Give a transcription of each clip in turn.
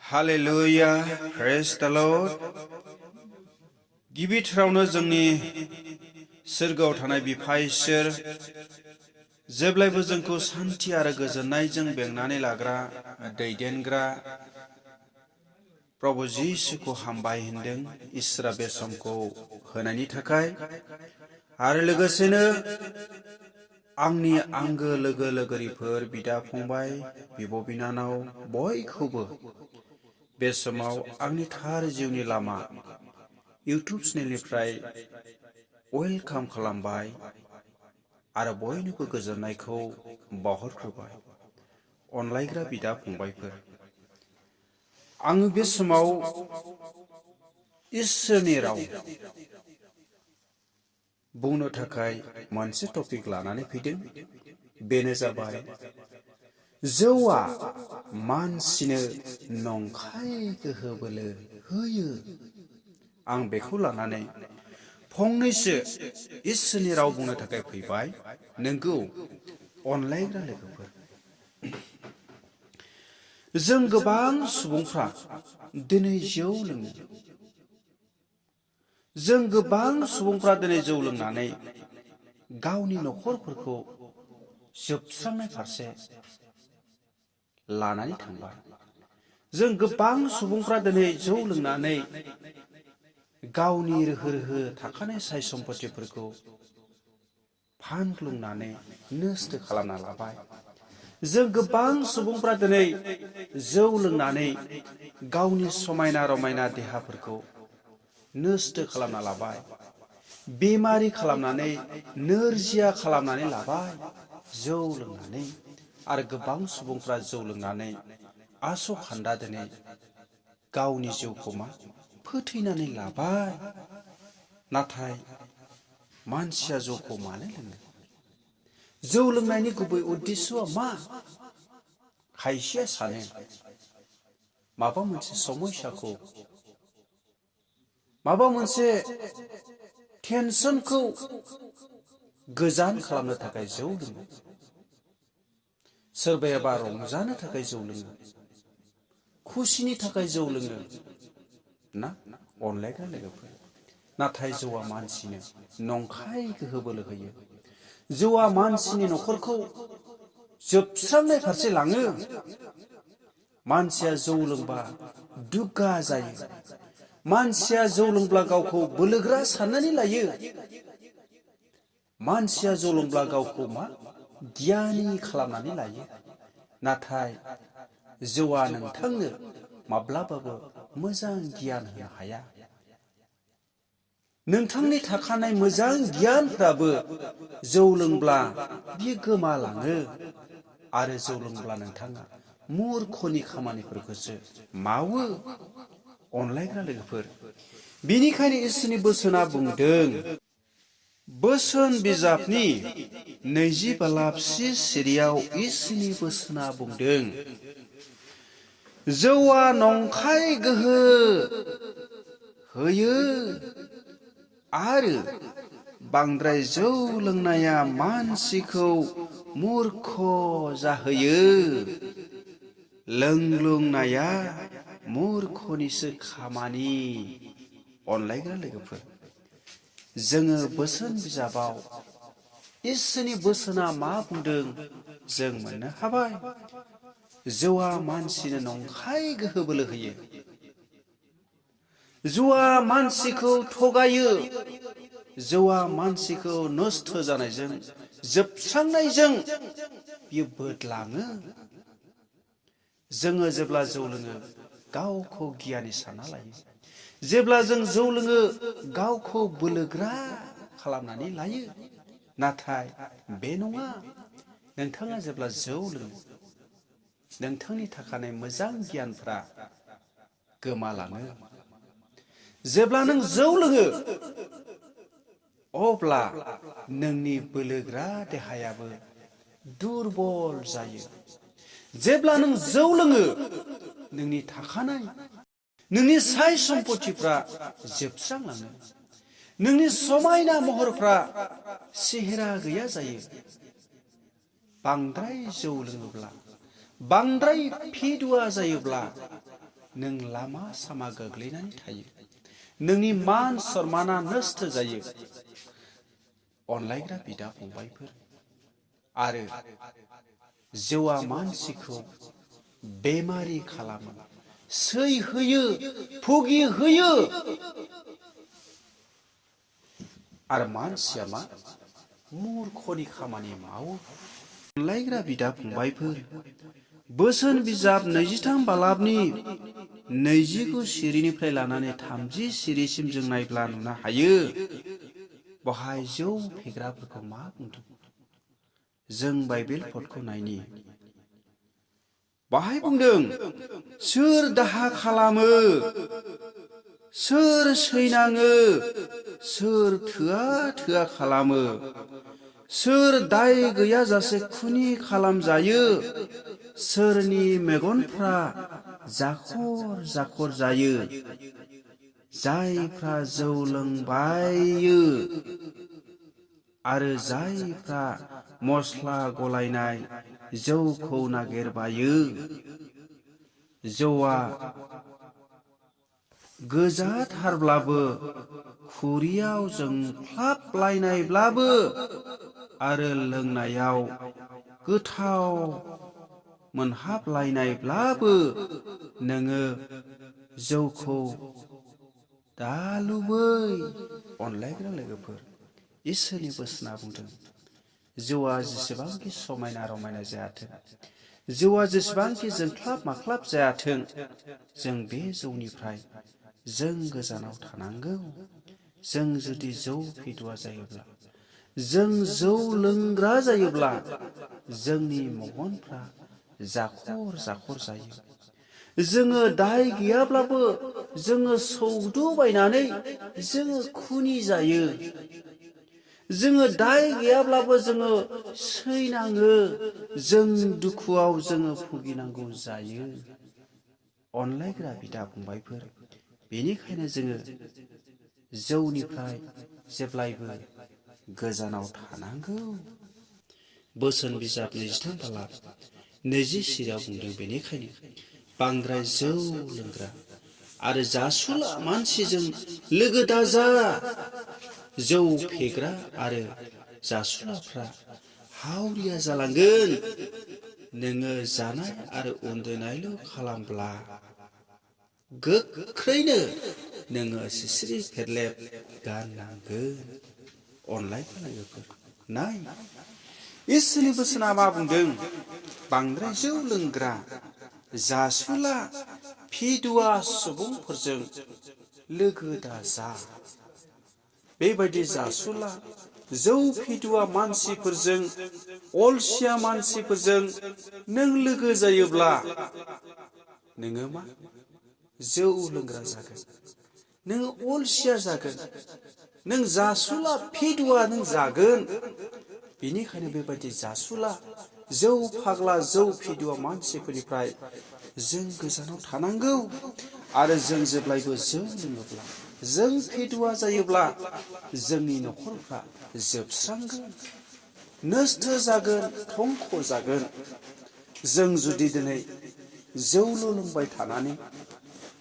Hallelujah, praise the Lord. गिबि थारावनो जोंनि सोरगोआव थानाय बिफा इसोर जेब्लायबो जोंखौ सान्थि आरो गोजोननायजों बेंनानै लाग्रा दैदेनग्रा प्रभु जिसुखौ हामबाय होनदों इसोरा बे समखौ होनायनि थाखाय आरो लोगोसेनो आंनि आंगो लोगो लोगोरिफोर बिदा फंबाय बिब' बिनानाव बयखौबो बे समाव आंनि थार जिउनि लामा इउटुब चेनेलनिफ्राय वेलकाम खालामबाय आरो बयनोबो गोजोननायखौ बावहरग्रोबाय अनलायग्रा बिदा फंबायफोर आङो बे समाव इसोरनि राव बुंनो थाखाय मोनसे टपिक लानानै फैदों बेनो जाबाय जौआ मानसिनो नंखाय गोहो बोलो होयो आं बेखौ लानानै फंनैसो इसोरनि राव बुंनो थाखाय फैबाय नोंगौ अनलायग्रा लोगोफोर जों गोबां सुबुंफ्रा दिनै जौ लोङो जों गोबां सुबुंफ्रा दिनै जौ लोंनानै गावनि नखरफोरखौ जोबस्रांनाय फारसे लानानै थांबाय जों गोबां सुबुंफ्रा दिनै जौ लोंनानै गावनि रोहो रोहो थाखानाय साय सम्पतिफोरखौ फानग्लुंनानै नस्थ' खालामना लाबाय जों गोबां सुबुंफ्रा दिनै जौ लोंनानै गावनि समायना रमायना देहाफोरखौ नस्थ' खालामना लाबाय बेमारि खालामनानै नोरजिया खालामनानै लाबाय जौ लोंनानै आरो गोबां सुबुंफ्रा जौ लोंनानै आस'खान्दा दिनै गावनि जिउखौ फोथैनानै लाबाय नाथाय मानसिया जौखौ मानो लोङो जौ लोंनायनि गुबै उद्देश्यआ मा खायसेया सानो माबा मोनसे समस्याखौ माबा मोनसे टेनसनखौ गोजान खालामनो थाखाय जौ लोङो सोरबायाबा रंजानो थाखाय जौ लोङो खुसिनि थाखाय जौ लोङो ना अनलायग्रा लोगोफोर नाथाय जौआ मानसिनो नंखाय गोहो बोलो होयो जौआ मानसिनि नखरखौ जोबस्रांनाय फारसे लाङो मानसिया जौ लोंबा दुगा जायो मानसिया जौ लोंब्ला गावखौ बोलोग्रा साननानै लायो मानसिया जौ लोंब्ला गावखौ गियानि खालामनानै लायो नाथाय जौआ नोंथांनो माब्लाबाबो मोजां गियान होनो हाया नोंथांनि थाखानाय मोजां गियानफ्राबो जौ लोंब्ला बियो गोमालाङो आरो जौ लोंब्ला नोंथाङा मुर्खनि खामानिफोरखौसो मावो अनलायग्रा लोगोफोर बेनिखायनो इसोरनि बोसोना बुंदों बोसोन बिजाबनि 20 सिरियाव इसोरनि बोसोना बुंदों जौआ नंखाय गोहो होयो आरो बांद्राय जौ लोंनाया मानसिखौ मुर्ख जाहोयो लोंग्लुंनाया मुर्खनिसो खामानि अनलायग्रा लोगोफोर जोङो बोसोन बिजाबाव इसोरनि बोसोना मा बुंदों जों मोननो हाबाय जौआ मानसिनो नंखाय गोहो बोलो होयो जौआ मानसिखौ थगायो जौआ मानसिखौ नस्थ' जानायजों जोबस्रांनायजों बियो बोदलाङो जोङो जेब्ला जौ लोङो गावखौ गियानि सानना लायो जेब्ला जों जौ लोङो गावखौ बोलोग्रा खालामनानै लायो नाथाय बे नङा नोंथाङा जेब्ला जौ लोङो नोंथांनि थाखानाय मोजां गियानफ्रा गोमालाङो जेब्ला नों जौ लोङो अब्ला नोंनि बोलोग्रा देहायाबो दुरबल जायो जेब्ला नों जौ लोङो नोंनि थाखानाय नोंनि साय सम्पतिफ्रा जोबस्रांलाङो नोंनि समायना महरफ्रा सेहेरा गैया जायो बांद्राय जौ लोङोब्ला बांद्राय फेदुवा जायोब्ला नों लामा सामा गोग्लैनानै थायो। नोंनि मान सन्माना नस्थ जायो। अनलायग्रा बिदा फंबायफोर, आरो जौआ मानसिखौ बेमारि खालामो, सै होयो, भुगि होयो। आरो मानसिया मा मूर्खनि खामानि मावो। अनलायग्रा बिदा फंबायफोर, बोसोन बिजाब 23 बालाबनि 29 सिरिनिफ्राय लानानै 30 सिरिसिम जों नायब्ला नुनो हायो। बहाय जौ फेग्राफोरखौ मा बुंदों? जों बाइबेल पदखौ नायनि। बाहाय बुंदों, सोर दाहा खालामो, सोर सैनाङो, सोर थोआ थोआ खालामो, सोर दाय गैयाजासे खुनि खालामजायो, सोरनि मेगनफ्रा जाखर जाखर जायो, जायफ्रा जौ लोंबायो आरो जायफ्रा मस्ला गलायनाय जौखौ नागिरबायो। जौआ गोजाथारब्लाबो, खुरियाव जोंख्लाबलायनायब्लाबो आरो लोंनायाव गोथाव मोनहाबलायनायब्लाबो नोङो जौखौ दालुबै। अनलायग्रा लोगोफोर, इसोरनि बोसोना बुंदों, जौआ जेसेबांखि समायना रमायना जायाथों, जौआ जेसेबांखि जोंख्लाब माख्लाब जायाथों, जों बे जौनिफ्राय जों गोजानाव थानांगौ। जों जुदि जौ फेदुआ जायोब्ला, जों जौ लोंग्रा जायोब्ला, जोंनि मेगनफ्रा जाखर जाखर जायो। जोङो दाय गैयाब्लाबो जोङो सौदु बायनानै जोङो खुनि जायो। जोङो दाय गैयाब्लाबो जोङो सैनाङो, जों दुखुआव जोङो भुगिनांगौ जायो। अनलायग्रा बिदा फंबायफोर, बेनिखायनो जोङो जौनिफ्राय जेब्लायबो गोजानाव थानांगौ। बोसोन बिजाब 23 बालाब 20 सिरियाव बुंदों, बेनिखायनो बांद्राय जौ लोंग्रा आरो जासुला मानसिजों लोगो दाजा। जौ फेग्रा आरो जासुलाफ्रा हावरिया जालांगोन। नोङो जानाय आरो उन्दुनायल' खालामब्ला गोख्रैनो नोङो सिस्रि फेरलेब गाननांगोन। अनलायग्रा लोगोफोर, नाय इसोरनि बोसोना मा बुंदों? बांद्राय जौ लोंग्रा, जासुला, फेदुआ सुबुंफोरजों लोगो दाजा। बेबायदि जासुला, जौ फेदुआ मानसिफोरजों, अलसिया मानसिफोरजों नों लोगो जायोब्ला नोङो मा जौ लोंग्रा जागोन, नों अलसिया जागोन, नों जासुला फेदुआ नों जागोन। बेनिखायनो बेबायदि जासुला, जौ फाग्ला, जौ फेदुआ मानसिफोरनिफ्राय जों गोजानाव थानांगौ। आरो जों जेब्लायबो जौ लोङोब्ला, जों फेदुआ जायोब्ला, जोंनि न'खरफ्रा जोबस्रांगोन, नस्थ जागोन, धंख जागोन। जों जुदि दिनै जौल' लोंबाय थानानै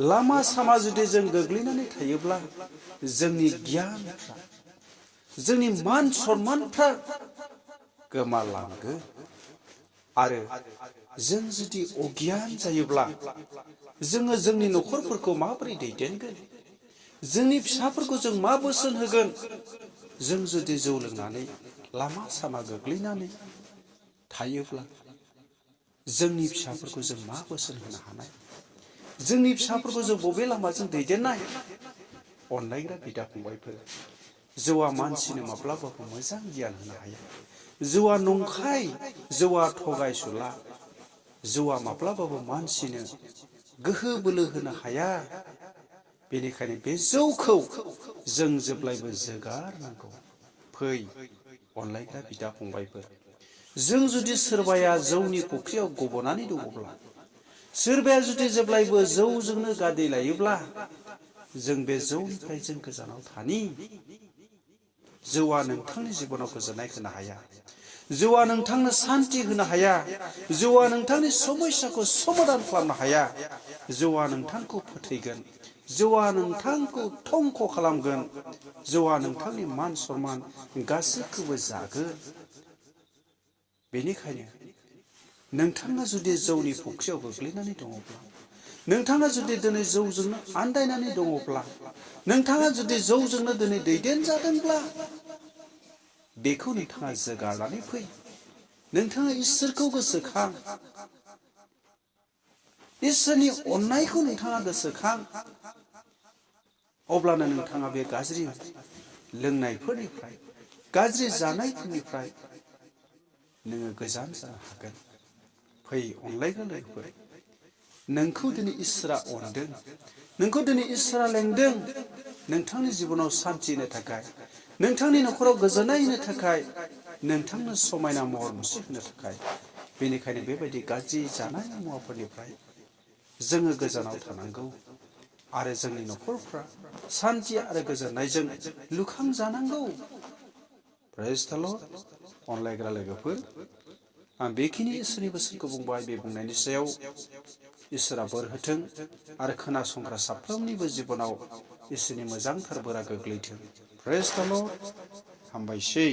लामा सामा जुदि जों गोग्लैनानै थायोब्ला, जोंनि गियानफ्रा, जोंनि मान सन्मानफ्रा गोमालांगोन। आरो जों जुदि अगियान जायोब्ला, जोङो जोंनि न'खरफोरखौ माबोरै दैदेनगोन? जोंनि फिसाफोरखौ जों मा बोसोन होगोन? जों जुदि जौ लोंनानै लामा सामा गोग्लैनानै थायोब्ला, जोंनि फिसाफोरखौ जों मा बोसोन होनो हानाय? जोंनि फिसाफोरखौ जों बबे लामाजों दैदेननाय? अनलायग्रा बिदा फंबायफोर, जौआ मानसिनो माब्लाबाबो मोजां गियान होनो हाया। जौआ नंखाय, जौआ थगायसुला, जौआ माब्लाबाबो मानसिनो गोहो बोलो होनो हाया। बेनिखायनो बे जौखौ जों जेब्लायबो जोगारनांगौ। फै अनलायग्रा बिदा फंबायफोर, जों जुदि सोरबाया जौनि फुख्रियाव गबनानै दङब्ला, सोरबाया जुदि जेब्लायबो जौजोंनो गादै लायोब्ला, जों बे जौनिफ्राय जों गोजानाव थानि। जौआ नोंथांनि जिबनाव गोजोननाय होनो हाया। जौआ नोंथांनो सान्ति होनो हाया। जौआ नोंथांनि समस्याखौ समाधान खालामनो हाया। जौआ नोंथांखौ फोथैगोन। जौआ नोंथांखौ धंख खालामगोन। जौआ नोंथांनि मान सन्मान गासैखौबो जागोन। बेनिखायनो नोंथाङा जुदि जौनि फुख्रियाव गोग्लैनानै दङब्ला, नोंथाङा जुदि दिनै जौजोंनो आन्दायनानै दङब्ला, नोंथाङा जुदि जौजोंनो दिनै दैदेनजादोंब्ला, बेखौ नोंथाङा जोगारनानै फै। नोंथाङा इसोरखौ गोसोखां। इसोरनि अननायखौ नोंथाङा गोसोखां। अब्लानो नोंथाङा बे गाज्रि लोंनायफोरनिफ्राय, गाज्रि जानायफोरनिफ्राय नोङो गोजान जानो हागोन। फै अनलायग्रा लोगोफोर, नोंखौ दिनै इसोरा अनदों। नोंखौ दिनै इसोरा लेंदों नोंथांनि जिबनाव सान्थि होनो थाखाय, नोंथांनि नखराव गोजोननाय होनो थाखाय, नोंथांनो समायना महर मुस्रि होनो थाखाय। बेनिखायनो बेबायदि गाज्रि जानाय मुवाफोरनिफ्राय जोङो गोजानाव थानांगौ आरो जोंनि नखरफ्रा सान्थि आरो गोजोननायजों लुखांजानांगौ। प्रेज द लर्ड। अनलायग्रा लोगोफोर, आं बेखिनि इसोरनि बोसोनखौ बुंबाय। बे बुंनायनि सायाव इसोरा बोर होथों आरो खोनासंग्रा साफ्रोमनिबो जिबनाव इसोरनि मोजांथार बोरा गोग्लैथों। प्रेज द लर्ड। हामबायसै।